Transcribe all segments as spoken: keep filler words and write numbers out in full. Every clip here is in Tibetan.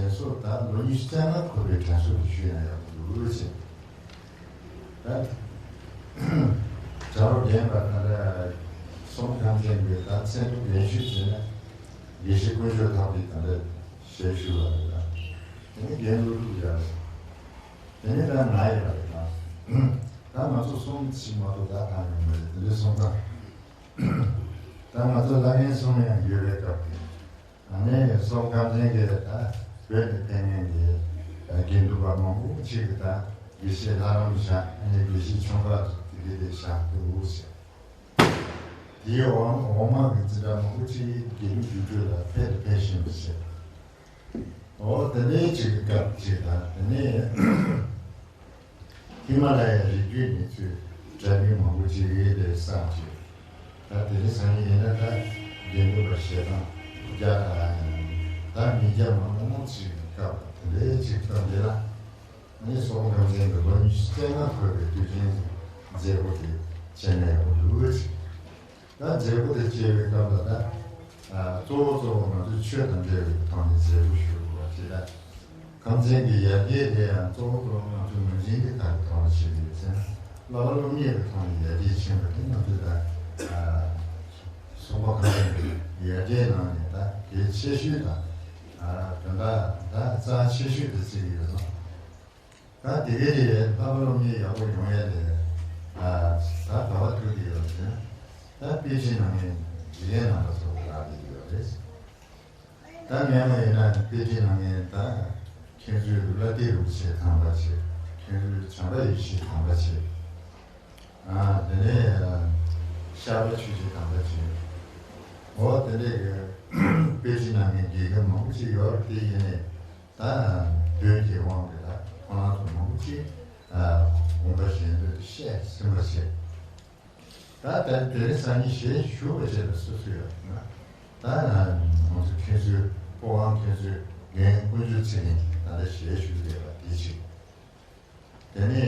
དྲན་གསོ་ད་ལོ་ཉི་ཤུ་རྩ་ལྔ་འཁོར་བའི་དྲན་གསོ་དེ་ཞུས་ན་ཡག་པོ་འདུག་ཅེས། ད་གྲྭ་པ་རྒན་པ་ད་ལྟ་སོང་ཁམས་ཅན་གྱི་ད་མཚན་ཐོ་རྒན་ཤོས་བྱས་ན་དགེ་བཤེས་དཀོན་མཆོག་ཐོག་གིས་ད་ལྟ་ཞལ་བཞུགས་པ་རེད་ལ། དེ་ནས་རྒན་ལྷུན་གྲུབ་ཡར་སོང་། དེ་ནས་ད་ང་ཡོད་པ་རེད་ད། ད་ང་ཚོ་གསུམ་ཕྱིན་མ་གཏོགས་ད་གང་ཡོང་མ་རེད། དེ་འདྲའི་གསུམ་ད། ད་ང་ཚོ་བླ་རྒན་གསུམ་ཡང་ཡོད་པའི་སྐབས་དེ། ཨ་ནི་སོག་ཁམས་ཚན་གྱི་ད་བོད་ནས་ཕེབས་མཁན་གྱི་དགེ་འདུན་པ་མང་པོ་ཅིག་གིས་ད་དགེ་བཤེས་ལྷ་རམས་བཞག་ཨ་ནི་དགེ་བཤེས་ཆུང་ཁག་དེ་གའི་དེ་བཞག་འདུག་ཟེར། དེའི་འོག་འོག་མ་གི་འཛིན་གྲྭ་མང་པོ་ཅིག་དགེ་ལུགས་རྒྱུགས་སྤྲོད་ལ་ཕེབས་དང་ཕེབས་བཞིན་པ་ཟེར། འོ་དེ་འདྲའི་ཅིག་གི་སྐབས་ཅིག་དང་དེ་ནས་ཧི་མ་ལ་ཡའི་རི་རྒྱུད་ནས་ཚུར་གྲྭ་རྒྱུན་མང་པོ་ཅིག་ཡོད་པའི་ས་ཅིག་ད་དེ་རིང་སང་ཉིན་ཡིན་ན་ད་དགེ་འདུན་པ་ཞལ་ཐང་བརྒྱ་དང་ད་ཉིས་བརྒྱ་མང་པོ་ཅིག་གི་སྐབས་དེ་འདྲའི་ཅིག་སྐབས་འདི་ལ་ནི་སོག་ཁམས་ཚན་གྱི་ལོ་ཉི་ཤུ་རྩ་ལྔ་འཁོར་བའི་དུས་ཆེན་མཛད་སྒོ་དེ་བྱས་ནས་འོ་འདུག་ཅིག་ད་མཛད་སྒོ་དེ་བྱེད་པའི་སྐབས་ལ་ད་ཨ་གཙོ་བོ་གཙོ་བོ་ང་ཚོ་ཆོས་དང་འབྲེལ་བའི་ཐོག་ནས་མཛད་སྒོ་ཞུ་དགོས་པ་དེ་ད་ཁམས་ཚན་གྱི་ཡར་རྒྱས་དེ་ཡང་གཙོ་བོ་གཙོ་བོ་ང་ཚོ་ངོས་འཛིན་དེ་ག་རེ་ཐོག་ནས་བྱེད་ཀྱི་ཡོད་ཟེར་ན་བསླབ་པ་སློབ་གཉེར་གྱི་ཐོག་ནས་ཡར་རྒྱས་ཕྱིན་པ་དེ་ང་ཚོས་ད་ཨ་སོག་པོ་ཁམས་ཚན་གྱི་ཡར་རྒྱས་ནང་ནས་ད་གལ་ཆེ་ཤོས་དང་ཨ་དོན་དག་ད་རྩ་ཆེ་ཤོས་དེ་བརྩི་གི་ཡོད་ལ། ད་དེ་གའི་རེད། བསླབ་པ་སློབ་གཉེར་ཡག་པོ་ཡོང་ཡ་ལས་ད་ག་བ་ཐུག་གི་ཡོད་ཟེར་ན། ད་དཔེ་ཁྲིད་གནང་མཁན་དགེ་རྒན་རྣམ་པ་ཚོ་ལ་རག་གི་ཡོད་རེད། ད་སྔོན་མ་ཡིན་ན་དཔེ་ཁྲིད་གནང་མཁན་ད་མཁན་ཟུར་བླ་བདེ་རིན་པོ་ཆེ་དམ་པ་ཆེ། མཁན་ཟུར་བྱམས་པ་ཡེ་ཤེས་དམ་པ་ཆེ། ཨ་དེ་ནས་ཤར་པ་ཆོས་རྗེ་དམ་པ་ཆེ། འོ་དེ་འདྲས་ཀྱི་དཔེ་ཁྲིད་གནང་མཁན་དགེ་རྒན་མང་པོ་ཅིག་ཡོད་རེད། དེ་ཡིན་ནའི། ད་དོན་གྱི་དབང་གིས་ད་ཁོ་རང་ཚོ་མང་པོ་ཅིག་དགོངས་པ་གཞན་དོན་དུ་བཤད་ཟིན་པར་བྱས། ད་ལྟ་དེ་རིང་སང་ཉིན་ཞལ་བཞུགས་པ་བཅས་ལ་སོ་སོ་ཡོད་ན། ད་ང་ཚོ་མཁན་ཟུར་སྤོབས་དབང་མཁན་ཟུར་རྒན་དཀོན་མཆོག་ཚེ་རིང་ད་ལྟ་ཞལ་བཞུགས་ཡོད་པ་དེ་གཅིག་དེ་ནས་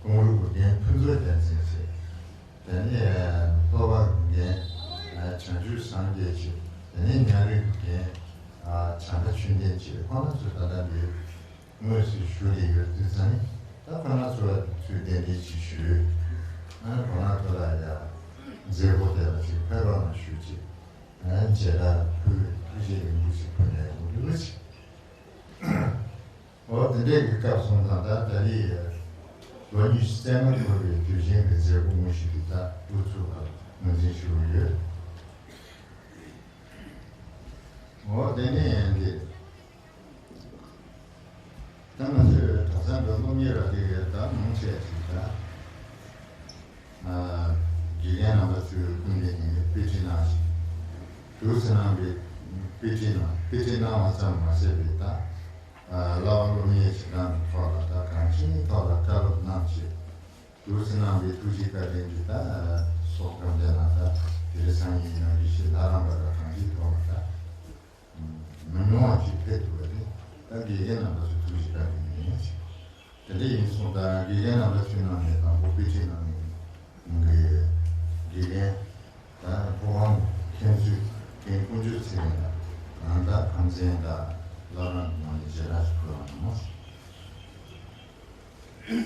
ཀོང་རུ་གི་རྒན་ཕུན་ཚོགས་རྒྱལ་མཚན་ཟེར། དེ་ནས་ལྷོ་པ་གི་རྒན་བྱང་ཆུབ་སངས་རྒྱས་ཆེ། དེ་ནས་མཉམ་རིག་གི་རྒན་བྱམས་པ་ཆོས་ལྡན་ཆེ། ཁོང་རྣམ་ཚོ་ད་ལྟ་འདིར་དངོས་སུ་བཞུགས་ཏེ་ཡོད་དུས་ཙང་ནས་ད་ཁོང་རྣམ་ཚོ་ལ་ཚུར་གདན་འདྲེན་ཅིག་ཞུས། ཁོང་རྣམ་ཚོ་ལ་ཡང་མཛད་སྒོ་དེ་ལ་ཅིག་ཕེབས་རོགས་གནང་ཞུས་ཅིག་མཇལ་དར་ཕུལ། ཐུགས་རྗེ་ལེགས་འབུལ་ཞིག་ཕུལ་ནས་འོང་འདུག་ཅིག་འོ་དེ་འདྲས་ཀྱི་སྐབས་སོང་ཙང་ད་ད་རེས་ལོ་ཉི་ཤུ་རྩ་ལྔ་འཁོར་བའི་དུས་ཆེན་གྱི་མཛད་སྒོ་དངོས་གཞི་དེ་ད་དབུ་ཚུགས་པར་ངོས་འཛིན་ཞུ་གི་ཡོད། འོ་དེ་ནས་ཡང་འདི་ད་ང་ཚོས་གྲྭ་ཚང་གི་སློབ་གཉེར་བ་དེ་གས་ད་མང་ཆེ་ཞིག་ད། དགེ་རྒན་རྣམ་པ་ཚོས་སྐུ་མདུན་ནས་དཔེ་ཁྲིད་གནང་ཞིང་། དུས་སུ་གནང་བའི་དཔེ་ཁྲིད་ནང་དཔེ་ཁྲིད་གནང་བ་ཙམ་མ་ཟད་པའི་ད་བསླབ་པ་སློབ་གཉེར་བྱེད་སྟངས་ཀྱི་ཐོག་ལ་ད་གང་ཅིའི་ཐོག་ལ་བཀའ་སློབ་གནང་ཞིང་། དུས་སུ་གནང་བའི་ཐུགས་རྗེ་བཀའ་དྲིན་གྱིས་ད་སོག་ཁམས་བདེ་ནང་ད་དེ་རིང་སང་ཉིན་ཡང་དགེ་བཤེས་ལྷ་རམས་པ་དང་གང་ཅིའི་ཐོག་ལ་ད། མི་ཉུང་བ་ཅིག་ཕེབས་ཐུབ་པ་རེད། ད་དགེ་རྒན་རྣམ་པ་ཚོ་ཐུགས་རྗེ་བཀའ་དྲིན་ཡིན། དེ་འདྲ་ཡིན་སོང་ཙང་དགེ་རྒན་རྣམ་པ་ཚོའི་ནང་ནས་དང་པོ་དཔེ་ཁྲིད་གནང་མཁན་གྱི་དགེ་རྒན་ད་ཕོ་བྲང་མཁན་ཟུར་རྒན་དཀོན་མཆོག་ཚེ་རིང་ལགས་ད་ལྟ་ཁམས་ཚན་དང་བླ་བྲང་གི་ནང་ནས་མཇལ་དར་ཞིག་ཕུལ་བ་གནང་། ཕུན་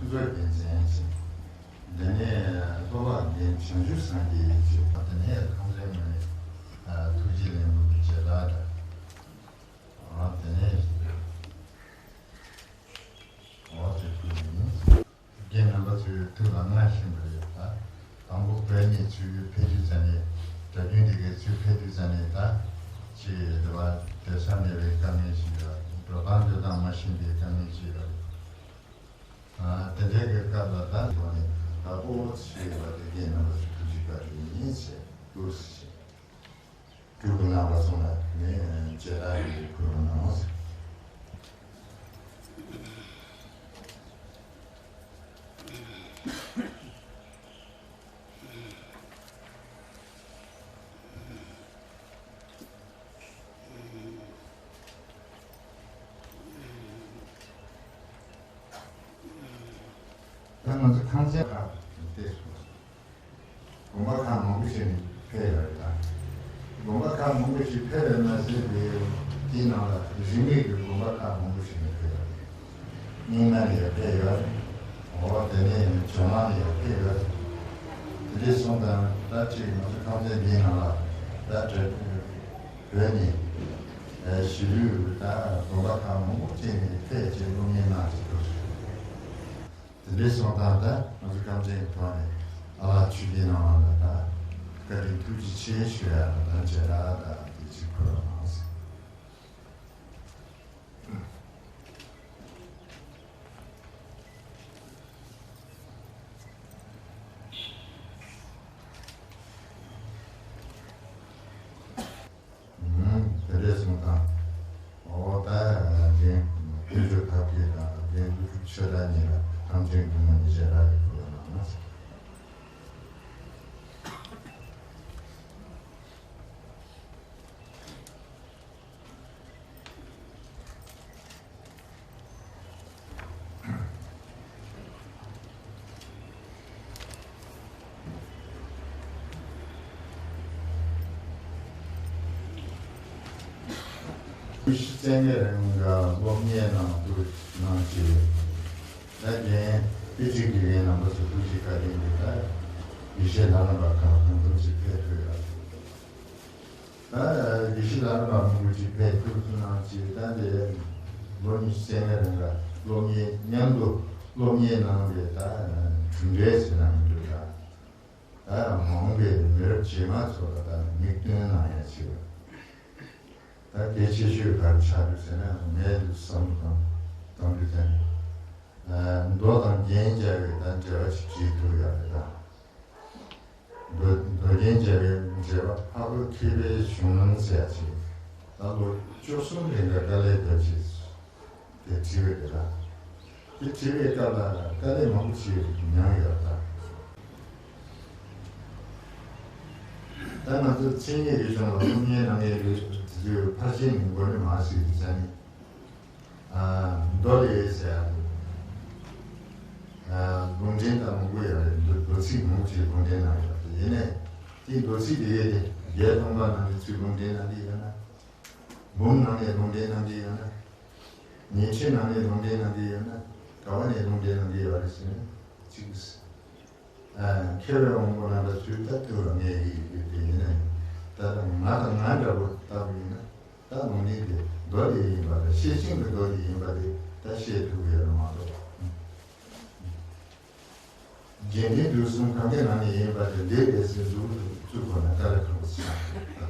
ཚོགས་རྒྱལ་མཚན་ཞིང་། དེ་ནས་ལྷོ་པ་རྒན་བྱང་ཆུབ་སངས་རྒྱས་ཡིན་ཞིང་། དེ་ནས་ཁམས་ཚན་ངོས་ནས་ཐུགས་རྗེ་ལེགས་འབུལ་གྱི་མཇལ་དར་དང་། དེ་ནས། འོ་དེ་ཕུལ་ཡིན། རྒན་རྣམ་པ་ཚོའི་ཐུགས་ལ་མངའ་བཞིན་པ་རེད་ད། དང་པོ་བོད་ནས་ཚུར་ཕེབས་དུས་ཙ་ནས་གྲྭ་རྒྱུན་དེ་གའི་ཚུར་ཕེབས་དུས་ཙ་ནས་ད་ཅིག་དེ་བ་སྡོད་ས་མེད་པའི་དཀའ་ངལ་ཞིག་ཡོད། འགྲོ་སྟངས་སྡོད་སྟངས་མ་ཤེས་པའི་དཀའ་ངལ་ཞིག་ཡོད། དེ་འདྲའི་གི་སྐབས་ལ་ད་ཐོག་ནས་ད་ཨོ་ཞེས་པ་དེ་རྒན་རྣམ་པ་ཚོའི་ཐུགས་རྗེ་བཀའ་དྲིན་ཡིན་ཞེས་ཐུགས་སུ་ཆེ། སྤྲུལ་སྐུ་རྣམ་པ་ཚོ་ལ་ནི་མཇལ་དར་ཡི་ཕུལ་གནང་། ང་ཚོ་ཁང་ཚན་ཁག་ཏུ་བལྟས་སོང་། དགོན་པ་ཁག་མང་པོ་ཞིག་ནས་ཕེབས་ཡོད་རེད་ད། དགོན་པ་ཁག་མང་པོ་ཞིག་ཕེབས་ཡོད་མ་ཟད་དེ་དེའི་ནང་ལ་རིས་མེད་ཀྱི་དགོན་པ་ཁག་མང་པོ་ཞིག་ནས་ཕེབས་ཡོད་རེད། རྙིང་མ་ནས་ཡང་ཕེབས་ཡོད་རེད། འོ་དེ་ནས་ཇོ་ནང་ནས་ཡང་ཕེབས་ཡོད་རེད། དེ་འདྲས་སོང་ཙང་ད་ཅིག་ང་ཚོ་ཁང་ཚན་འདིའི་ནང་ལ་ད་བོད་ནས་གཞིས་ལུས་ད་དགོན་པ་ཁག་མང་པོ་ཅིག་ནས་ཕེབས་བྱས་སློབ་གཉེར་གནང་བྱས་འགྲོ་བཞིན་ཡོད་རེད། དེ་འདྲའི་སོང་ཙང་ད་ང་ཚོ་ཁམས་ཚན་གྱི་ཐོག་ནས་ཨ་ལགས་ཆོས་སྐྱིད་སྣང་བ་ལ་ད་བཀའ་དྲིན་ཐུགས་རྗེ་ཆེ་ཞུ་ཡ་ལ་ད་མཇལ་ཁ་ད་དེ་ཅིག་ཕུལ་བ་མ་ཟད། དེ་འདྲས་སོང་ཙང་། འོ་ད་རྒན་དཀོན་མཆོག་ཐབས་མཁས་དང་རྒན་ཀླུ་སྒྲུབ་ཆོས་གྲགས་གཉིས་ལ་ཐམས་ཅད་སྒྲུབ་མ་ཉེས་བྱས་རག་གི་ཁུར་ལ་གནང་ན། བརྩེ་ལྔའི་རིང་ལ་སློབ་གཉེར་གནང་དུ་གནང་ཞིང་། ད་རྒན་དཔེ་ཁྲིད་ཀྱི་རྒན་རྣམ་པ་ཚོ་ཐུགས་རྗེ་བཀའ་དྲིན་གྱིས་ད་དགེ་བཤེས་ལྷ་རམས་པ་གང་གང་འཚམ་ཞིག་ཕེབས་ཐུབ་ཡོད། ད་དགེ་བཤེས་ལྷ་རམས་པ་མང་པོ་ཅིག་ཕེབས་ཐུབ་སོང་ན་ཅིག་ད་འདི་ལོ་ཉི་ཤུ་རྩ་ལྔའི་རིང་ལ་སློབ་གཉེར་མཉམ་དུ་སློབ་གཉེར་གནང་བའི་ད་གྲུབ་འབྲས་ཟེར་ན་མི་འདུག་ད། ད་མ་འོངས་པའི་མི་རབས་རྗེས་མ་ཚོ་ལ་ད་མིག་སྟོན་གནང་ཡ་ཅིག་ལ། ད་གལ་ཆེ་ཤོས་ག་རེ་ཆགས་འདུག་ཟེར་ན་ངས་འདུག་བསམ་བློ་བཏང་བཏང་དུས་ཙང་། མདོ་དང་རྒྱན་སྦྱར་བའི་ད་འགྲེལ་པ་ཅིག་བྲིས་འདུག་ཡ་རེད་ད། མདོ་མདོ་རྒྱན་སྦྱར་བའི་འགྲེལ་པ་འཕགས་པའི་མཁས་པའི་གཞུང་ལམ་ཟེར་ཡ་ཅིག་ད་ལོ་བཅུ་གསུམ་རིང་ག་དཀའ་ལས་བརྒྱབ་ཅིག་དེ་བྲིས་པའི་རེད་ལ། དེ་བྲིས་པའི་སྐབས་ལ་དཀའ་ལས་མང་པོ་ཞིག་མྱངས་ཡོད་ལ། ད་ང་ཚོ་མཚན་ཉིད་རིག་གཞུང་ལ་སློབ་གཉེར་གནང་མཁན་རེད་དེ་ཚོས་ཕར་ཕྱིན་ནས་མགོ་ནས་མར་ཞིག་ཟེར་ནས། མདོ་ལས་ཟེར་ཡ་འདུག་ལུང་འདྲེན་དང་མང་པོ་ཡོད་རེད། མདོ་མདོ་ཚིག་མང་པོ་ཞིག་ལུང་འདྲེན་གནང་ཡོད་རེད། ཡིན་ནའི་དེ་མདོ་ཚིག་དེ་གས་དེ་བརྒྱད་སྟོང་པ་ནང་གི་ཚུར་ལུང་འདྲེན་གནང་གི་ཡོད་ན། འབུམ་ནང་ནས་ལུང་འདྲེན་གནང་གི་ཡོད་ན། ཉན་ཐོས་ནང་ནས་ལུང་འདྲེན་གནང་གི་ཡོད་ན། ག་བ་ནས་ལུང་འདྲེན་གནང་གི་ཡོད་རེད་ཟེར་ན། གཅིག་མཁས་པའི་དབང་པོ་རྣམ་པ་ཚོས་ད་ཐུགས་ལ་ངེས་ཀྱི་ཡོད་དེ་ཡིན་ན། ད་ང་དང་ང་འདྲ་པོ་ལྟ་བུ་ཡིན་ན། ད་ལུང་འདྲེན་དེ་མདོ་དེ་ཡིན་པ་དང་ཤེར་ཕྱིན་གྱི་མདོ་དེ་ཡིན་པ་དེ་ད་ཤེས་ཐུབ་ཀྱི་ཡོད་མ་གཏོགས། རྒྱན་ལྡན་དུས་གསུམ་གང་གི་ནང་ནས་ཡིན་པ་དེ་འདི་རེད་ཟེར་མཛུབ་མོ་བཙུགས་དགོས་ན་དཀའ་ལས་ཁག་པོ་ཆགས་འདུག་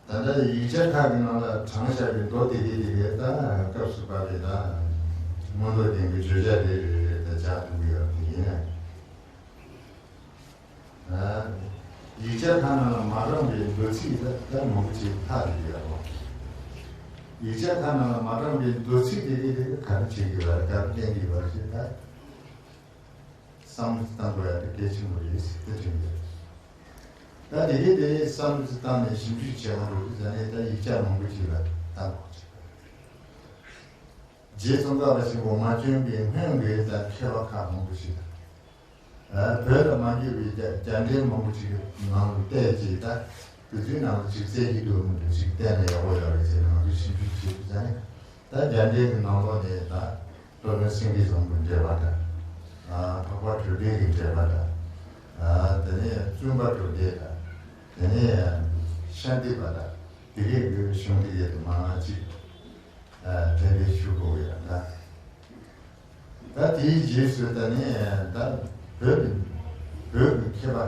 ད་ལྟ་ཡིག་ཆ་ཁག་གི་ནང་ལ་དྲངས་བཞག་པའི་མདོ་དེ་གའི་དེ་གའི་ད་སྐབས་སུ་བབས་པའི་ད་མངོན་རྟོགས་ལྡན་གྱི་བརྗོད་བྱ་རེ་རེ་རེ་ད་སྦྱར་ཐུབ་ཀྱི་ཡོད་དེ་ཡིན་ན། ཡིག་ཆ་ཁག་ནང་ལ་མ་དྲངས་པའི་མདོ་ཚིག་ད་ད་མང་པོ་ཅིག་ལྷག་བསྡད་ཡོད་རེད། ཡིག་ཆ་ཁག་ནང་ལ་མ་དྲངས་པའི་མདོ་ཚིག་དེ་གའི་དེ་ག་ག་རེ་བྱེད་ཀྱི་ཡོད་རེད། ག་རེ་བསྟན་གྱི་ཡོད་རེད་ཞེས་ད། བསམ་བློ་བཏང་དགོས་ཡ་དེ་གལ་ཆེན་པོ་རེད་ཟེར་ཏེ་དྲན་གྱི་རེད། ད་དེ་གའི་དེ་བསམ་བློ་བཏང་ནས་ཞིབ་འཇུག་བྱེད་མ་འགྲོ་དུས་ཙང་ནས་ད་ཡིག་ཆ་མང་པོ་ཞིག་ལ་བལྟ་དགོས་ཀྱི་རེད། རྗེ་ཙོང་ཁ་པ་ཆེན་པོ་མ་བྱོན་པའི་སྔོན་གྱི་ད་མཁས་པ་ཁག་མང་པོ་ཞིག་དང་། བོད་ལ་མ་བསྒྱུར་བའི་རྒྱ་རྒྱ་འགྲེལ་མང་པོ་ཞིག་གི་ནང་དུ་བལྟས་ཀྱིས་ད་དེ་ཚོའི་ནང་དུ་ཅིག་བཙལ་གྱི་འདུག་མི་འདུག་ཅིག་བལྟས་ན་ཡག་པོ་ཡོད་རེད་ཟེར་ནས་ང་ཚོས་ཞིབ་འཇུག་བྱེད་དུས་ཙང་ནས། ད་རྒྱ་འགྲེལ་གྱི་ནང་ལོགས་ནས་ད་སློབ་དཔོན་སེང་གེ་བཟང་པོའི་འགྲེལ་པ་དང་། ཨ་འཕགས་པ་གྲོལ་སྡེ་གི་འགྲེལ་པ་དང་། ཨ་དེ་ནས་བཙུན་པ་གྲོལ་སྡེ་དང་། དེ་ནས་ཤཱནྟི་པ་དང་དེ་གའི་གི་གཞུང་དེ་གའི་དུ་མ་ཅིག་ཨ་དྲན་པའི་ཤུགས་པོ་ཡང་ད། ད་དེའི་རྗེས་སུ་ད་ནི་ད་བོད་ཀྱི་བོད་ཀྱི་མཁས་པ་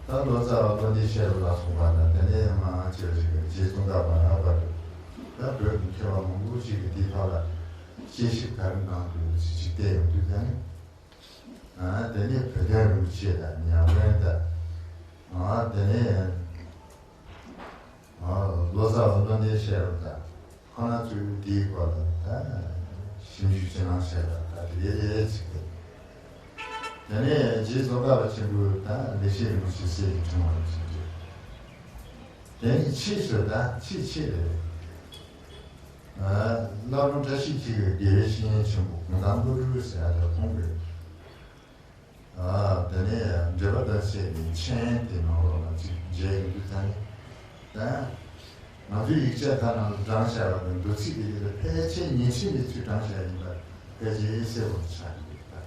ད་ལོ་ཙཱ་བ་བློ་ལྡན་ཤེས་རབ་ལ་སོགས་པ་དང་དེ་ནས་ཡང་མང་ཆེ་བ་ཞིག་གིས་རྗེ་ཙོང་ཁ་པ་ལྷག་པར་དུ་ད་བོད་ཀྱི་མཁས་པ་མང་པོ་ཞིག་གིས་དེའི་ཐོག་ལ་དཔྱད་ཞིབ་ག་རེ་གནང་འདུག་ཅིག་ཅིག་བལྟས་ཡོང་དུས་ད་ནི་ཨ་དེ་ནས་བོད་དོན་རིན་པོ་ཆེ་དང་ཉམས་ལེན་དང་ཨ་དེ་ནས། ལོ་ཙཱ་བ་བློ་ལྡན་ཤེས་རབ་དང་ཁོང་རྣམ་ཚོས་འདིའི་སྐོར་ལ་ད་ཞིབ་འཇུག་ཅི་གནང་བྱས་ལ་ད་དེ་ལས་ལས་ཅིག་དེ་ནས་རྗེ་ཙོང་ཁ་པ་ཆེན་པོས་ད་ལེགས་བཤད་རིན་པོ་ཆེ་གསེར་གྱི་ཕྲེང་བ་རིན་པོ་ཆེ་དེ་ནས་ཕྱིས་སུ་ད་ཕྱིས་ཕྱིས་རེད། བླ་བྲང་བཀྲ་ཤིས་འཁྱིལ་གྱི་དགེ་བའི་བཤེས་གཉེན་ཆེན་པོ་གུང་ཐང་བློ་གྲོས་ཟེར་ཡ་དེ་ཁོང་གིས། དེ་ནས་འགྲེལ་པ་དང་བཅས་པའི་མཆན་དེ་ནང་ལོགས་ལ་ཅིག་མཇལ་ཡོང་དུས་ད་ནི། ད་ང་ཚོའི་ཡིག་ཆ་ཁག་ནང་དུ་བགྲངས་བཞག་པ་དང་མདོ་ཚིག་དེ་ཡིན་ན་ཕལ་ཆེར་ཉེ་ཆར་ནས་ཚུར་བགྲངས་བཞག་ཡིན་པ་ཕལ་ཆེར་གསལ་པོ་ཆགས་ཡོད་པ།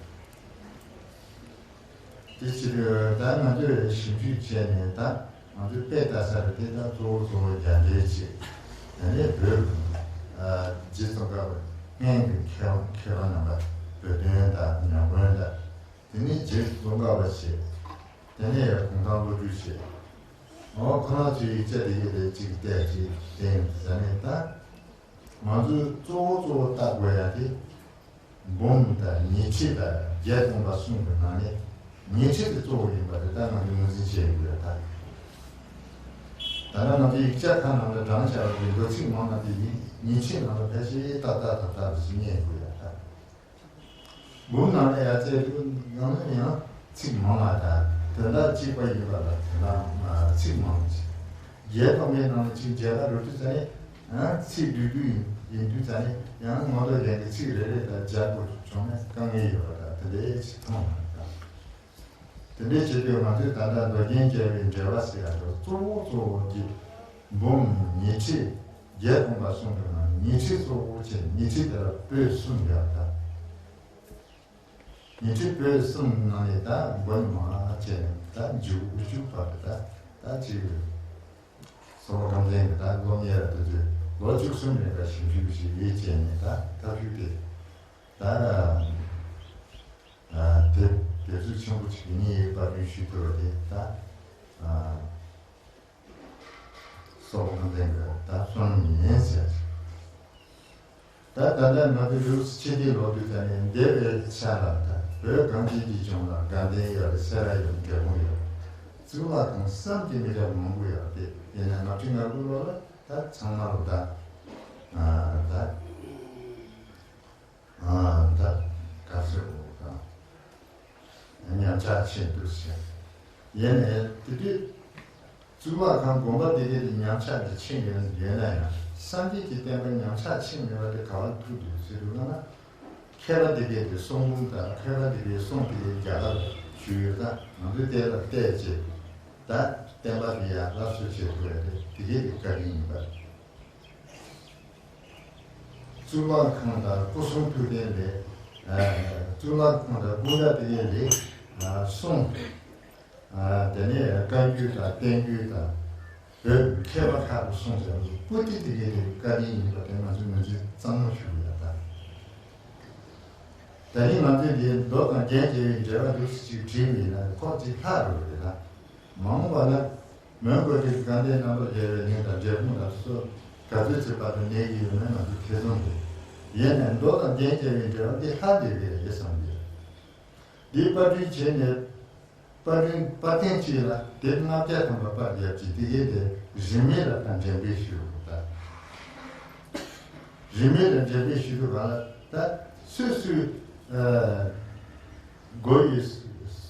དེ་ཕྱིར་ད་ང་ཚོས་ཞིབ་འཇུག་བྱས་ནས་ད་ང་ཚོས་དཔེ་ལྟ་ས་རེད་དེ། ད་གཙོ་བོ་གཙོ་བོ་རྒྱ་འགྲེལ་བྱས། དེ་ནས་བོད་ཀྱི་རྗེ་ཙོང་ཁ་པ་སྔོན་གྱི་མཁས་མཁས་པ་རྣམ་པ་བོད་དོན་དང་ཉམས་མགོན་དང་། དེ་ནས་རྗེ་ཙོང་ཁ་པ་བྱས། དེ་ནས་གུང་ཐང་བློ་གྲོས་བྱས། འོ་ཁོ་རང་ཚོའི་ཡིག་ཆ་དེ་ག་དེ་གཅིག་བལྟས་ཅིག་བལྟས་ཡོང་དུས་ད་ནི་ད་ང་ཚོས་གཙོ་བོ་གཙོ་བོ་བལྟ་དགོས་ཡ་དེ། འབུམ་དང་ཉི་ཁྲི་དང་བརྒྱད་སྟོང་པ་གསུམ་གྱི་ནང་ནས་ཉི་ཁྲི་དེ་གཙོ་བོ་ཡིན་པ་དེ་ད་ང་ཚོས་ངོས་འཛིན་བྱེད་དགོས་ཡ་ད། ད་ནང་ང་ཚོའི་ཡིག་ཆ་ཁག་ནང་ལ་བགྲངས་བྱ་བའི་མདོ་ཚིག་མང་ན་དེ་ཡིན། ཉི་ཁྲི་ནང་ལ་ཕལ་ཆེར་ཏག་ཏག་ཏག་ཏག་རེ་ཞིག་རྙེད་དགོས་ཡ་ད། འབུམ་ནང་ལ་ཡ་བཙལ་དུས་ཡང་ན་ཡང་ཚིག་མང་བ་དང་དོན་དག་གཅིག་པ་ཡིན་པ་ལ་དོན་དག་ཚིག་མང་བ་ཞིག་བརྒྱད་སྟོང་པའི་ནང་ནས་ཅིག་མཇལ་ལ་འགྲོ་དུས་ཙ་ནས། ཚིག་འབྲི་རྒྱུ་ཡིན་ཡིན་དུས་ཙ་ནས་ཡང་ངོ་ཐོག་རྒྱན་གྱི་ཚིག་རེ་རེ་དང་སྦྱར་དགོས་བྱུང་ན་དཀའ་ངལ་ཡོད་པ་དང་དེ་འདྲའི་ཅིག་མཐོང་བ་དང་། དེ་འདྲའི་བྱེད་དུས་ང་ཚོས་ད་ལྟ་མདོ་རྒྱན་རྒྱལ་བའི་འགྲེལ་པ་ཟེར་ཡ་དེ་གཙོ་བོ་གཙོ་བོ་གི་འབུམ་ཉི་ཁྲི་བརྒྱད་སྟོང་པ་གསུངས་པའི་ནང་ནས་ཉི་ཁྲི་གཙོ་བོ་བྱས། ཉི་ཁྲི་དེ་ལ་པོད་གསུམ་ཡོད་ད། ཉི་ཁྲི་པོད་གསུམ་ནང་ནས་ད་མགོ་ནས་མར་བྱས་ནས་ད་མཇུག་མཇུག་བར་དུ་ད་ད་ཅིག་ཟུར་པ་ཁམས་ཚན་གྱི་ད་སློབ་གཉེར་དེ་ཚོས་ལོ་བཅུ་གསུམ་རིང་ལ་ཞིབ་འཇུག་བྱས་ཡོད་བྱས་ནས་ད་ཐབས་ཤུགས་དེ་ད་དེབ་དེབ་གཟུགས་ཆེན་པོ་ཅིག་གི་ནི་པར་སྐྲུན་ཞུས་ཐུབ་པ་དེ་ད། སོགས་ལྷུན་ལྡན་གྱི་ད་གསུང་ཡིན་ཟེར། ད་ད་ལྟ་ང་ཚོའི་ལུགས་སུ་ཕྱི་དེ་ལོག་དུས་ད་ནི་འདས་པའི་ཆ་ལ་ད་བོད་གངས་ཅན་གྱི་ལྗོངས་ལ་དགའ་ལྡན་ཡོད་རེད། སེ་ར་ཡོད། འབྲས་སྤུངས་ཡོད། གཙུག་ལག་ཁང་བསམ་གྱིས་མི་ཁྱབ་མང་པོ་ཡོད་རེད། དེ་ཡིན་ན་ལྔ་བཅུ་ང་དགུ་ལོ་ལ་ད་ཚང་མ་ལོ་ད་ད། ཨ་ད་ག་ཚོད་འོ་ད་ཉམས་ཆག་ཕྱིན་འདུག་ཟེར། ཡིན་ནའི་དེ་དུས་གཙུག་ལག་ཁང་དགོན་པ་དེ་གའི་དེ་ཉམས་ཆག་གི་ཕྱིན་ཡོད་ཡོད་ན་ཡང་སངས་རྒྱས་ཀྱི་བསྟན་པ་ཉམས་ཆག་ཕྱིན་མེད་པ་དེ་ག་བ་ཐུག་འདུག་ཟེར་འདུག་ན། མཁས་པ་དེ་གའི་དེ་གསུང་འབུམ་དང་མཁས་པ་དེ་གའི་གསུང་དེ་གའི་རྒྱ་གར་ལ་བཞུགས་ཡོད་ད། ང་ཚོས་དེ་ལ་བལྟས་རྗེས་ད་བསྟན་པ་དེ་ཡང་སླར་གསོ་བྱེད་དགོས་ཡ་དེ་དེ་གའི་དེ་བཀའ་དྲིན་ཡིན་པ་རེད། གཙུག་ལག་ཁང་དང་སྐུ་གསུང་ཐུགས་རྟེན་ལས། གཙུག་ལག་ཁང་དང་སྐུ་འདྲ་དེ་ཡན་ལས་གསུང་། དེ་ནས་བཀའ་འགྱུར་དང་བསྟན་འགྱུར་དང་། བོད་མཁས་པ་ཁག་གི་གསུང་ཟེར་བ་སྐུ་དེ་དེ་གའི་དེ་བཀའ་དྲིན་ཡིན་པ་དེ་ང་ཚོས་ངོས་འཛིན་གཙང་མ་ཞུ་དགོས་ཡ་ད། ད་རིང་ང་ཚོས་འདིའི་མདོ་དང་རྒྱན་བཅས་པའི་འགྲེལ་པ་འདུག་སེ་ཅིག་བྲིས་པ་ཡིན་ན་ཁོག་ཅིག་ལྷག་འགྲོ་གི་རེད་ད། མ་འོངས་པ་ལ་མོན་གྷོ་གི་དགའ་ལྡན་རྣམ་པར་རྒྱལ་བའི་གླིང་དང་འབྲས་སྤུངས་ལ་སོགས་ག་ཚོད་ཅིག་བར་དུ་གནས་ཀྱི་ཡོད་མེད་ང་ཚོ་ཐེ་ཚོམ་རེད། ཡིན་ནའི་མདོ་དང་རྒྱན་བཅས་པའི་འགྲེལ་པ་འདི་ལྷག་བསྡད་ཀྱི་རེད་བསམ་གྱི་ཡོད། འདི་པར་སྐྲུན་བྱས་ནས་པར་སྐྲུན་པར་མཁན་གཅིག་ལ་དེབ་ལྔ་བརྒྱ་ཐམ་པ་པར་བརྒྱབ་ཀྱི་དེ་གའི་དེ་རིན་མེད་ལ་ད་འགྲེམས་སྤེལ་ཞུ་དགོས་ད། རིན་མེད་ལ་འགྲེམས་སྤེལ་ཞུ་དགོས་ག་ལ་ད་སུས་སུས་ཨ་སྒོ་ཡི་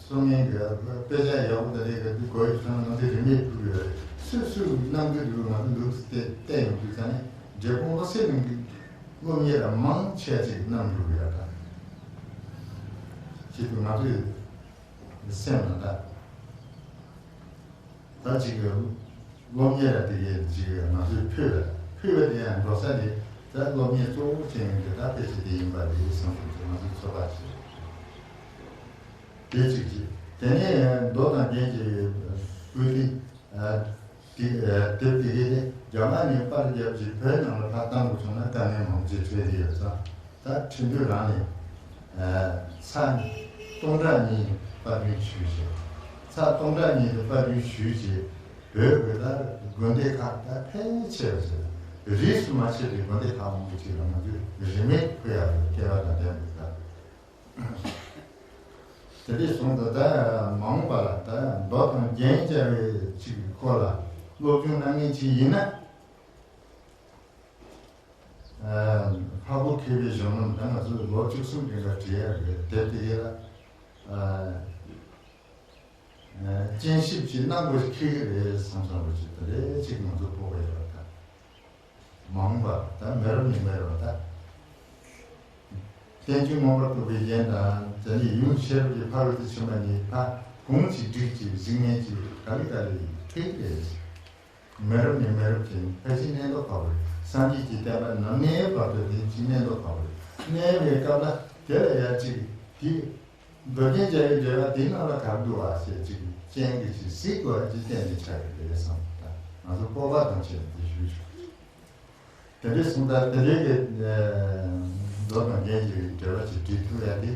སྲུང་མཁན་གྱི་དཔེ་ཆ་ཡག་པོ་དེ་འདྲའི་གི་སྒོ་ཡི་སྲུང་མཁན་དེ་རིན་མེད་ཕུལ་ཡོད་རེད། སུས་སུས་གནང་གི་འདུག་ང་ཚོ་འདུག་སྟེ་བལྟས་ཡོང་དུས་ཙ་ནས་འབྲས་སྤུངས་བློ་གསལ་གླིང་གི་སློབ་གཉེར་ལ་མང་ཆེ་ཅིག་གནང་འགྲོ་གི་ཡོད་ད། ཁྱེད་ཚོ་ང་ཚོས་སེམས་ལ་ད། ད་ཅིག་གི་སློབ་གཉེར་ལ་དེ་གའི་ཅིག་ང་ཚོས་ཕུལ་བ་ཕུལ་བ་དེ་ཡང་འགྲོ་ས་དེ་ད་སློབ་གཉེར་གཙོ་བོ་བྱེད་མཁན་དེ་ད་དཔེ་ཆ་དེ་ཡིན་པ་རེད་བསམ་གྱི་འདུག་ང་ཚོས་ཚོད་དཔག་བྱས། དེ་གཅིག་བྱས། དེ་ནས་མདོ་དང་རྒྱན་གྱི་པོད་ཏི་དེ་དེབ་དེ་གའི་དེ་རྒྱ་གར་ནས་པར་བརྒྱབ་ཀྱི་བོད་ནང་ལ་ཕར་བཏང་དགོས་བྱུང་ན་དཀའ་ངལ་མང་པོ་ཅིག་འཕྲད་ཀྱི་ཡོད་ཙང་། ད་ཁྲིམས་དོན་རང་ནས་ཚར་སྟོང་ཕྲག་གཉིས་པར་སྐྲུན་ཞུས་བྱས། ཚར་སྟོང་ཕྲག་གཉིས་དེ་པར་སྐྲུན་ཞུས་བྱས། བོད་དགོན་ལ་དགོན་སྡེ་ཁག་ད་ཕལ་ཆེ་བ་ཞིག་རིས་སུ་མ་ཆད་པའི་དགོན་སྡེ་ཁག་མང་པོ་ཅིག་ལ་ང་ཚོས་རིན་མེད་ཕུལ་ཡག་གི་སྐལ་བ་དང་ལྡན་པ་རེད་ད། དེ་འདྲས་སོང་ཙང་ད་མ་འོངས་པ་ལ་ད་མདོ་དང་རྒྱན་བཅས་པའི་ཅིག་གི་སྐོར་ལ་སློབ་སྦྱོང་གནང་མཁན་ཅིག་ཡིན་ན། ཨ་འཕགས་པ་མཁས་པའི་གཞུང་ལམ་ད་ང་ཚོས་ལོ་བཅུ་གསུམ་རིང་ལ་བྲིས་ཡག་རེད། དེབ་དེ་གའི་ལ་ཨ་ཨ་སྤྱན་ཞིབ་ཅིག་གནང་དགོས་ཁེལ་གི་རེད་བསམ་བསམ་པ་ཅིག་དེ་འདྲས་ཅིག་ང་ཚོ་དཔོག་པ་ཡོད་པ་དང་། མ་འོངས་པ་ད་མེ་རབས་ནས་མེ་རབས་ད། བསྟན་བཅོས་མངོན་པར་རྟོགས་པའི་རྒྱན་དང་དེ་ནས་ཡུམ་ཤེས་རབ་ཀྱི་ཕ་རོལ་ཏུ་ཕྱིན་པ་གཉིས་ཕ་གུང་གཅིག་འགྲིག་གཅིག་གཟིགས་ངན་གཅིག་ག་ལེ་ག་ལེ་ཡིན་ཐེག་རེད། མེ་རབས་ནས་མེ་རབས་ཀྱི་ཕལ་ཆེར་གནས་མདོ་ཕ་བོར་སངས་རྒྱས་ཀྱི་བསྟན་པ་ནམ་གནས་བར་དུ་དེ་གཅིག་གནས་མདོ་ཕ་བོར་གནས་པའི་སྐབས་ལ་དེ་ལ་ཡར་གཅིག་དེ་མདོ་རྒྱན་རྒྱལ་བའི་འགྲེལ་པ་དེ་ནང་ལ་ག་རེ་འདུག་ཨ་ཞེས་གཅིག་རྐྱེན་གྱིས་གཅིག་གཟིགས་དགོས་ཀྱི་རྟེན་དེ་ཆགས་ཡོད་རེད་བསམ། ད་ང་ཚོ་སྤོབས་པ་དང་བཅས་ཏེ་ཞུས་ཆོག་དེ་འདྲའི་གསུང་ལྟར་དེ་འདྲའི་གི་མདོ་དང་རྒྱན་གྱི་འགྲེལ་པ་ཅིག་འབྲི་ཐུབ་ཡ་དེ།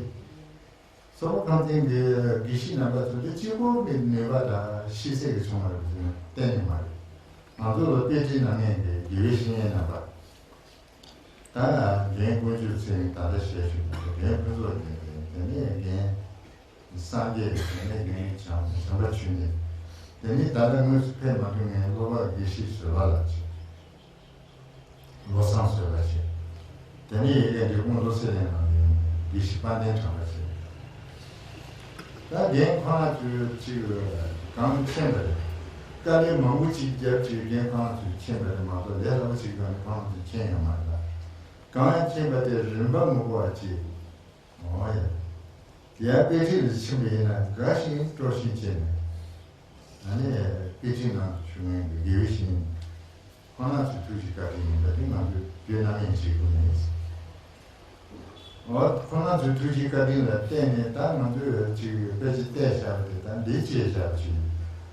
སོག་པོ་ཁང་ཚན་གྱི་དགེ་བཤེས་རྣམ་པ་ཚོ་དེ་གཅིག་པོ་གི་ནུས་པ་དང་ཤེས་ཚད་ཀྱི་བྱུང་བ་རེད་ཟེར་ན་གཏན་ནས་མ་རེད། ང་ཚོ་ལ་དཔེ་ཁྲིད་གནང་མཁན་གྱི་དགེ་བའི་བཤེས་གཉེན་རྣམ་པ། ད་རྒན་དཀོན་མཆོག་ཚེ་རིང་ད་ལྟ་ཞལ་བཞུགས་པ་རྒན་ཕུན་ཚོགས་རྒྱལ་མཚན། དེ་ནས་རྒན་སངས་རྒྱས། དེ་ནས་རྒན་བྱམས་བྱམས་པ་ཆོས་གཉིས། དེ་ནས་ད་ལྟ་དངོས་སུ་ཕེབས་མ་ཐུབ་མཁན་སློབ་དཔོན་དགེ་བཤེས་བཟོད་པ་ལགས་ཀྱིས། བློ་བཟང་བཟོད་པ་ཆེ། དེ་ནས་ཡི་གེ་འབྲི་གུང་བློ་གསལ་གླིང་ནང་ཡོད་དགེ་བཤེས་དཔལ་ལྡན་དྲང་པ་ཆེ། ད་རྒན་ཁོ་རང་ཚོས་གཅིག་གང་མཁྱེན་པ་རེད། དཀའ་ལས་མང་པོ་ཅིག་བརྒྱབ་ཅིག་རྒན་ཁོ་རང་ཚོས་མཁྱེན་པ་རེད་མ་གཏོགས་ལས་སླ་པོ་ཅིག་གང་ནས་ཁོ་རང་ཚོས་མཁྱེན་ཡོད་མ་རེད། ད་གང་མཁྱེན་པ་དེ་རིན་པ་མི་དགོས་པ་ཅིག་འོ་ཡ། ཡང་དཔེ་ཁྲིད་ལ་ཕྱིན་པ་ཡིན་ན་དགའ་ཞིང་སྤྲོ་ཞིང་བྱས་ནས། ཨ་ནི་དཔེ་ཁྲིད་ནང་དུ་བཞུགས་མཁན་གྱི་དགེ་བའི་བཤེས་གཉེན་ཁོང་རྣམ་ཚོའི་ཐུགས་ཀྱི་བཀའ་དྲིན་ཡིན་པ་དེ་ང་ཚོས་བརྗོད་གནང་མེད་བྱེད་དགོས་མེད། འོ་ཁོང་རྣམ་ཚོའི་ཐུགས་ཀྱི་བཀའ་དྲིན་ལ་བརྟེན་ནས་ད་ང་ཚོས་ཅིག་དཔེ་ཆ་བལྟས་བཞག་པ་དེ་དང་འདི་བྱས་བཞག་པ་ཅིག་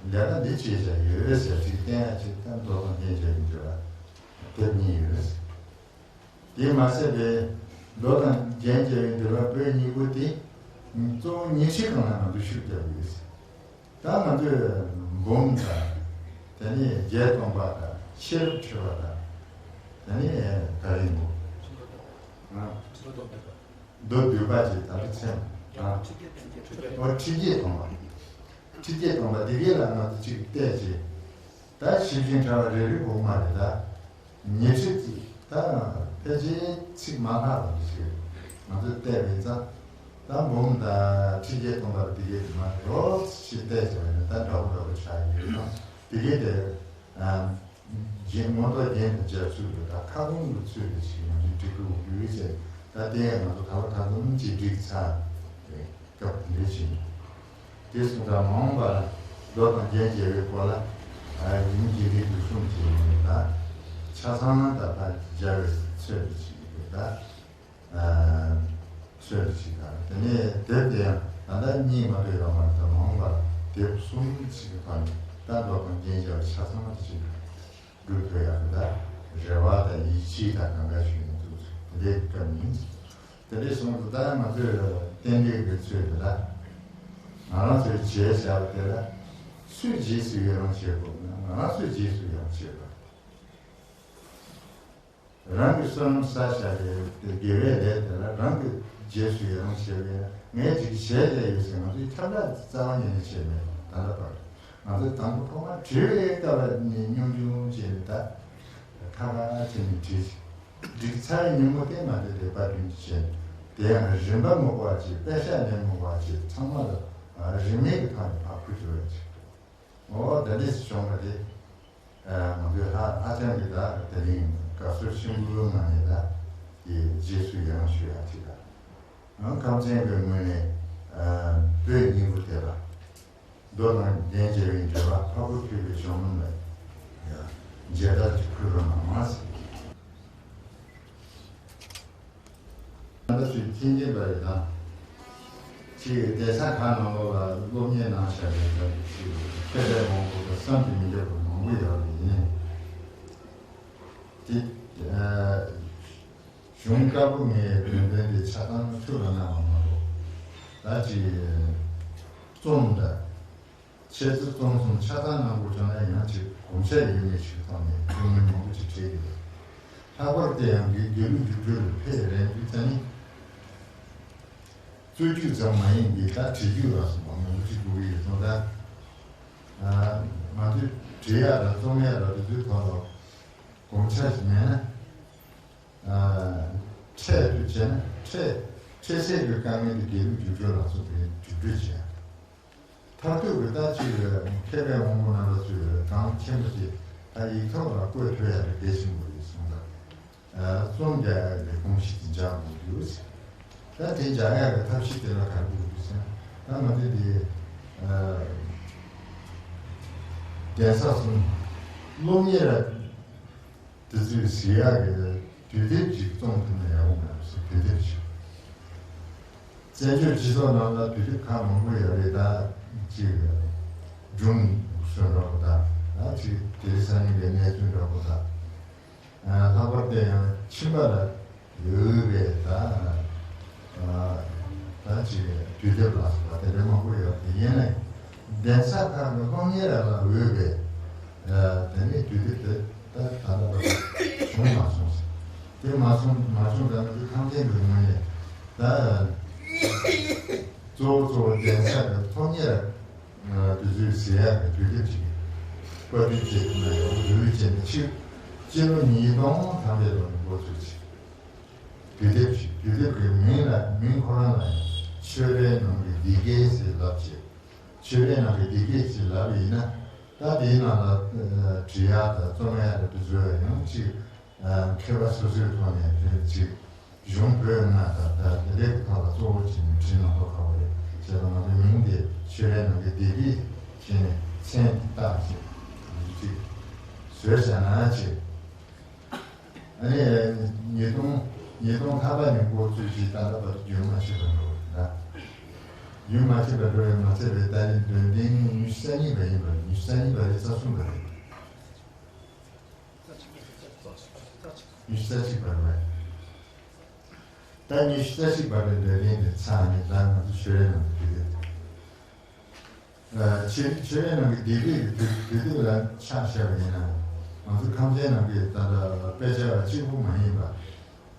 ལས་ཀ་འདི་བྱས་བཞག་ཡོད་ཟེར་ཅིག་བསྟན་ཡ་ཅིག་ད་མདོ་དང་རྒྱན་བྱས་ཀྱི་འདོད་པ་དེབ་གཉིས་ཡོད། དེ་མ་ཟད་པའི་མདོ་དང་རྒྱན་བཅས་པའི་འདུལ་བ་པོད་གཉིས་པོ་དེ་གཙོ་བོ་ཉི་ཁྲི་སྒང་ལ་ང་ཚོས་ཤུགས་རྒྱབ་ཡོད། ད་ང་ཚོས་འབུམ་དང་དེ་ནས་བརྒྱད་སྟོང་པ་དང་ཤེས་རབ་འཁྲུལ་པ་དང་དེ་ནས་ག་རེ་འདུག་མདོ་བསྡུས་པ་ཅིག་ད་ལྟ་མཚན་ཨ་ཁྲི་བརྒྱད་སྟོང་པ་ཁྲི་བརྒྱད་སྟོང་པ་འདི་གས་ལ་ང་ཚོ་གཅིག་བལྟས་ཅིག་ད་ཞིབ་ཅིང་ཕྲ་བ་རེ་རེ་དགོས་མ་རེད་ད། ཉི་ཁྲི་ཅིག་ད་ཕལ་ཆེར་ཚིག་མ་ལྷག་པ་ཞིག་ང་ཚོས་བལྟས་པ་ཡིན་ཙང་ད་འབུམ་དང་ཁྲི་བརྒྱད་སྟོང་པ་འདི་གས་དེ་མ་རོགས་ཞིག་བལྟས་ཅིག་བ་ཡིན་ན་ད་འདྲ་པོ་འདྲ་པོ་ཆགས་ཡོད་ཙང་འདི་གས་དེ་རྒྱན་མངོན་རྟོགས་རྒྱན་དང་སྦྱར་ཚུལ་དུ་ད་ཁ་སྐོང་གི་ཚུལ་དུ་ཞིག་ང་ཚོས་འབྲི་དགོས་དགོས་ཀྱི་ཆེད་ད་དེ་ཡང་ང་ཚོ་ད་བར་ད་དུང་ཅིག་འགྲིག་ཚར་རེད། སྐབས་དེ་འདྲ་ཞིག་ཡིན། དེ་སོང་ཙང་མ་འོངས་པར་མདོ་དང་རྒྱན་བཅས་པའི་སྐོར་ལ་ཡིན་གྱི་རིགས་དུ་གསུམ་ཅིག་ཡིན་ད། ཆ་ཚང་ད་ལྟ་སྦྱར་བའི་ཚོད་དུ་ཅིག་ཡོད་ད། ཚོད་དུ་ཅིག་དང་དེ་ནས་དེབ་དེ་ཡང་ད་ལྟ་གཉིས་མ་གཏོགས་ཡོད་མ་རེད་ད། མ་འོངས་པར་དེབ་གསུམ་ཅིག་གི་བར་ནས་ད་མདོ་དང་རྒྱན་བཅས་པ་ཆ་ཚང་དུ་ཅིག་འགྲུབ་ཐུབ་ཡག་གི་ད་རེ་བ་དང་ཡིད་ཆེས་དང་གང་ག་ཞུ་ཡིན་འདུག་དེ་འདྲའི་སྐབས་ཡིན། དེ་འདྲའི་སོང་ཙང་ད་ང་ཚོས་རྟེན་འབྲེལ་གྱི་ཚུལ་དེ་ལ་ང་རང་ཚོའི་བྱས་བཞག་པ་དེ་ལ་སུས་རྗེས་སུ་ཡི་རང་བྱེད་དགོས་ན་ང་རང་ཚོས་རྗེས་སུ་ཡི་རང་བྱེད་དགོས། རང་གི་བསོད་ནམས་བསགས་བཞག་པའི་དགེ་བའི་ལས་དེ་ལ་རང་གི་རྗེས་སུ་ཡི་རང་བྱེད་པའི་ངས་ཅིག་བྱས་བསྡད་ཡོད་ཟེར་ང་ཚོས་ཁྱབ་བསྒྲགས་རྩ་བ་ཉིད་ནས་བྱས་མེད་ད་ལྟ་བར། ང་ཚོས་དང་པོ་ཐོག་མར་བྲིས་པའི་སྐབས་ནས་སྙོམས་ཆུང་བྱས་ནས་ད་ཁ་ཁ་བྱས་ནས་བྲིས། བསྒྲིགས་ཚར་ཉིན་མོ་དེ་མ་དེ་ལེགས་པར་སྒྲུབ་རྒྱུ་བྱས། དེ་ཡང་རིན་པ་མི་དགོས་པ་ཅིག་པད་ཤག་ལེན་མི་དགོས་པ་ཅིག་ཚང་མ་ལ་རིན་མེད་ཀྱི་ཐོག་ནས་ཕར་ཕུལ་ཆོག་ཡ་ཅིག་འོ་ད་འདྲས་སུ་བྱུང་བ་དེ་ང་ཚོས་ཧ་ཧ་ཅང་གི་ད་དེ་རིང་དགའ་ཚོར་ཆེན་པོའི་ངང་ནས་ད་དེ་རྗེས་སུ་ཡི་རང་ཞུ་ཡ་ཅིག་དང་། ཁམས་ཚན་པའི་ངོས་ནས་པོད་གཉིས་པོ་དེ་ལ། མདོ་དང་རྒྱན་བཅས་པའི་འགྲེལ་པ་འཕགས་པོ་ཐོས་པའི་གཞུང་ལུགས་ལས། མཇལ་དར་གྱི་ཁུར་རོ་ནང་མ་ཟིན། ད་ལྟ་ཚུལ་མཁྱེན་མཁྱེན་པ་རེད་དང་། ཅིག་གདན་ས་ཁག་ནང་ལོགས་ལ་སློབ་གཉེར་གནང་བཞག་པའི་ད་ཅིག་མཁས་པའི་དབང་པོ་དང་བསམ་གྱིས་མི་ཁྱབ་པ་མང་པོ་ཡོད་པ་ཡིན། དེ། གཞུང་བཀའ་པོད་ལྔའི་དོན་ཚན་དེ་ཆ་ཚང་ཐུགས་ལ་བསྣམས་པ་མ་གཏོགས། ད་ཅིག་རྩོམ་འདྲ། འཆད་རྩོད་རྩོམ་གསུམ་ཆ་ཚང་གནང་དགོས་བྱུང་ན་ཡང་ཅིག་གོམས་ཤག་ཡོད་མེད་ཞིག་ཐོག་ནས་སྐུ་ངལ་མང་པོ་ཅིག་འཕྲད་ཀྱི་འདུག་ལྷག་པར་དུ་ཡང་འདིའི་དགེ་ལུགས་རྒྱུགས་སྤྲོད་ལ་ཕེབས་རན་དུས་ཙ་ནི། རྩོད་རྒྱུགས་ཙམ་མ་ཡིན་པའི་ད་བྲིས་རྒྱུགས་ལ་སོགས་པ་མང་པོ་ཅིག་དགོས་ཀྱི་ཡོད་སོང་ད། ང་ཚོས་བྲིས་ཡག་དང་རྩོམ་ཡག་ལ་དེ་ཚོའི་ཐོག་ལ་གོམས་ཆ་ཞིག་མེད་ན། འཕྲལ་དུ་བྱས་ན་འཕྲལ་འཕྲལ་སེལ་གྱི་དཀའ་ངལ་དེ་དགེ་ལུགས་རྒྱུགས་སྤྲོད་ལ་སོགས་པའི་རྒྱུགས་སྤྲོད་བྱས། མཐར་ཐུག་གི་ལྟ་ཅི་ཡོད་མཁས་པའི་དབང་པོ་རྣམ་པ་ཚོས་གང་མཁྱེན་པ་དེ་ད་ཡིག་ཐོག་ལ་བཀོད་ཐུབ་ཡག་དེ་གལ་ཆེན་པོ་རེད་གསུངས་ད། རྩོམ་རྒྱག་ཡག་གི་གོམས་གཤིས་དེ་འཇགས་དགོས་རྒྱུ། ད་དེ་འཇགས་ཡག་གི་ཐབས་ཤེས་དེ་ལ་ག་རེ་དགོས་རྒྱུ་ཟེར་ན། ད་ང་ཚོས་དེ་གདན་ས་གསུམ་སློབ་གཉེར་དེ་ཚོས་གཟིགས་ཡག་གི་དུས་དེབ་ཅིག་བཙོང་ཐུབ་ན་ཡག་པོ་མེད་པ་ཟེར། དུས་དེབ་ཅིག་བཙན་བྱོལ་སྤྱི་ཚོགས་ནང་ལ་དུས་དེབ་ཁག་མང་པོ་ཡོད་རེད། ད་ཅིག་སྒྲུང་སོགས་འདྲ་པོ་དང་། ད་ཅིག་དེ་རིང་སང་ཉིན་གྱི་གནས་ཚུལ་འདྲ་པོ་དང་། ལྷག་པར་དུ་ཡང་ཁྱིམ་པ་ལ་འོས་པའི་ད་ད་ཅིག་དུས་དེབ་ལ་སོགས་པ་དེ་འདྲ་མང་པོ་ཡོད་དེ། ཡིན་ནའི་གདན་ས་ཁག་གི་སློབ་གཉེར་ལ་འོས་པའི་དེ་ནས་དུས་དེབ་དེ་ད་ད་ལྟ་བར་བྱུང་མ་སོང་ཟེར། དེ་མ་སོང་མ་བྱུང་ཙང་ང་ཚོ་ཁམས་ཆེན་གྱི་ངོས་ནས་ད་གཙོ་བོ་གཙོ་བོ་གདན་ས་གི་སློབ་གཉེར་དེ་ཚོས་གཟིགས་ཡག་གི་དུས་དེབ་ཅིག་བཀའ་དྲིན་ཆེ་ཐུབ་ན་ཡག་པོ་འདུག་ཅེས་ནས། ཕྱི་ཕྱི་ལོ་ཉིས་སྟོང་ཐམ་པའི་ལོ་ནས་འགོ་ཚུགས་ཅིག་དུས་དེབ་ཅིག་དུས་དེབ་ཀྱི་མིང་ལ་མིང་ཁོ་རང་ལ་ཡང་ཆོས་རའི་ནང་གི་བདེ་སྐྱིད་ཟེར་ལབ་ཅིག་ཆོས་རའི་ནང་གི་བདེ་སྐྱིད་ཅེས་ལབ་པ་ཡིན་ན། ད་དེའི་ནང་ལ་འབྲི་ཡག་དང་རྩོམ་ཡག་དང་དེ་ཚོ་ཡང་ཅིག་མཁས་པ་སོ་སོའི་ཐོག་ནས་དེ་ཅིག་གཞུང་བོད་ལྔ་དང་ད་དེ་འདྲའི་ཐོག་ལ་གཙོ་བོ་བྱས་ནས་བྲིས་གནང་མཁན་ཁག་པོ་རེད། བྱས་ཙང་ང་ཚོའི་མིང་དེ་ཆོས་རའི་ནང་གི་བདེ་སྐྱིད་བྱས་ནས་མཚན་དེ་བཏགས་བྱས་ཅིག་བཟོས་བཞག་ན་ཅིག་ཨ་ནི་ཉིས་སྟོང་ཉིས་སྟོང་ཐམ་པ་ནས་འགོ་བཙུགས་ཤིང་ད་ལྟ་བར་རྒྱུན་མ་ཆད་པར་འགྲོ་བ་རེད། རྒྱུན་མ་ཆད་པར་འགྲོ་བའི་མ་ཚད་པའི་ད་རེས་འདོན་ཐེངས་ཉི་ཤུ་རྩ་གཉིས་པ་ཡིན་པ་རེད། ཉི་ཤུ་རྩ་གཉིས་པ་རེད། རྩ་གསུམ་པ་རེད། ཉི་ཤུ་རྩ་གཅིག་པ་རེད། ད་ཉི་ཤུ་རྩ་གཅིག་པ་རེད། འདོན་ཐེངས་དེ་ཚར་ནས་ད་ང་ཚོ་ཆོས་རའི་ནང་དུ་ཕེབས་ཡོད། ཆོས་ཆོས་རའི་ནང་གི་བདེ་སྐྱིད་ཀྱི་དུས་དུས་དེབ་ལ་ཆ་བཞག་པ་ཡིན་ན། ང་ཚོ་ཁམས་ཆེན་ནང་གི་ད་ལྟ་དཔེ་ཆ་གཅིག་པུ་མ་ཡིན་པ།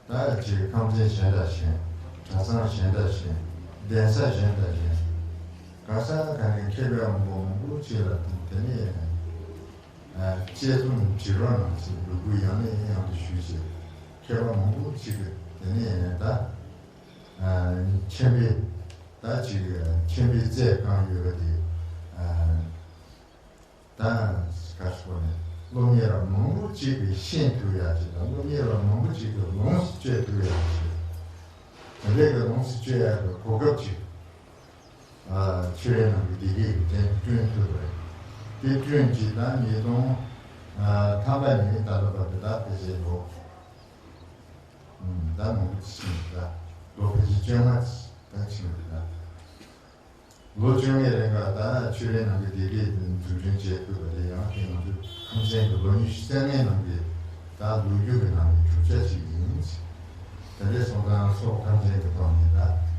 ད་ཅིག་ཁམས་ཆེན་གཞན་དང་གཞན། གྲྭ་ཚང་གཞན་དང་གཞན། གདན་ས་གཞན་དང་གཞན། ག་ས་ག་ནས་མཁས་པའི་དབང་པོ་མང་པོ་ཅིག་ལ་དེ་ནས་དཔྱད་རྩོམ་བྲིས་རོགས་གནང་ཞེས་འབོད་སྐུལ་ཡང་ནས་ཡང་དུ་ཞུས་ཤིང་། མཁས་པ་མང་པོ་ཅིག་གིས་དེ་ནས་ད་མཁྱེན་པའི་ད་ཅིག་མཁྱེན་པའི་རྩལ་གང་ཡོད་པ་དེ། ད་ག་ཞུ་ནས་སློབ་གཉེར་བ་མང་པོ་ཅིག་གིས་ཤེས་ཐུབ་ཡག་ཅིག་དང་། སློབ་གཉེར་བ་མང་པོ་ཅིག་གིས་ལོངས་སུ་སྤྱོད་ཐུབ་ཡག་ཅིག་དེ་འདྲའི་གི་ལོངས་སུ་སྤྱོད་ཡག་གི་གོ་སྐབས་ཅིག་ཨ་ཆོས་རའི་ནང་གི་བདེ་སྐྱིད་ཀྱི་རྟེན་བསྐྲུན་ཐུབ་པ་རེད། དེ་བསྐྲུན་ཅིག་ད་ཉིས་སྟོང་ཐམ་པ་ནས་ད་ལྟ་བར་དུ་ད་ཕལ་ཆེར་ལོ་ད་མང་པོ་ཅིག་ཕྱིན་ཡོད་རེད། ད་ལོ་ཕལ་ཆེར་བཅོ་ལྔ་ད་ཕྱིན་ཡོད་རེད། ད་ལོ་བཅོ་ལྔའི་རིང་ལ་ད་ཆོས་རའི་ནང་གི་བདེ་སྐྱིད་འཛུགས་སྐྲུན་བྱེད་ཐུབ་པ་དེ་ཡང་དེ་ང་ཚོའི་ཁམས་ཆེན་གྱི་ལོ་ཉི་ཤུ་རྩ་ལྔའི་ནང་གི་ད་ལོ་རྒྱུས་ཀྱི་ནང་གི་གྲུབ་ཆ་ཞིག་ཡིན། དེ་འདྲ་སོང་ཙང་སོགས་ཁམས་ཆེན་གྱི་ཐོག་ནས་ད་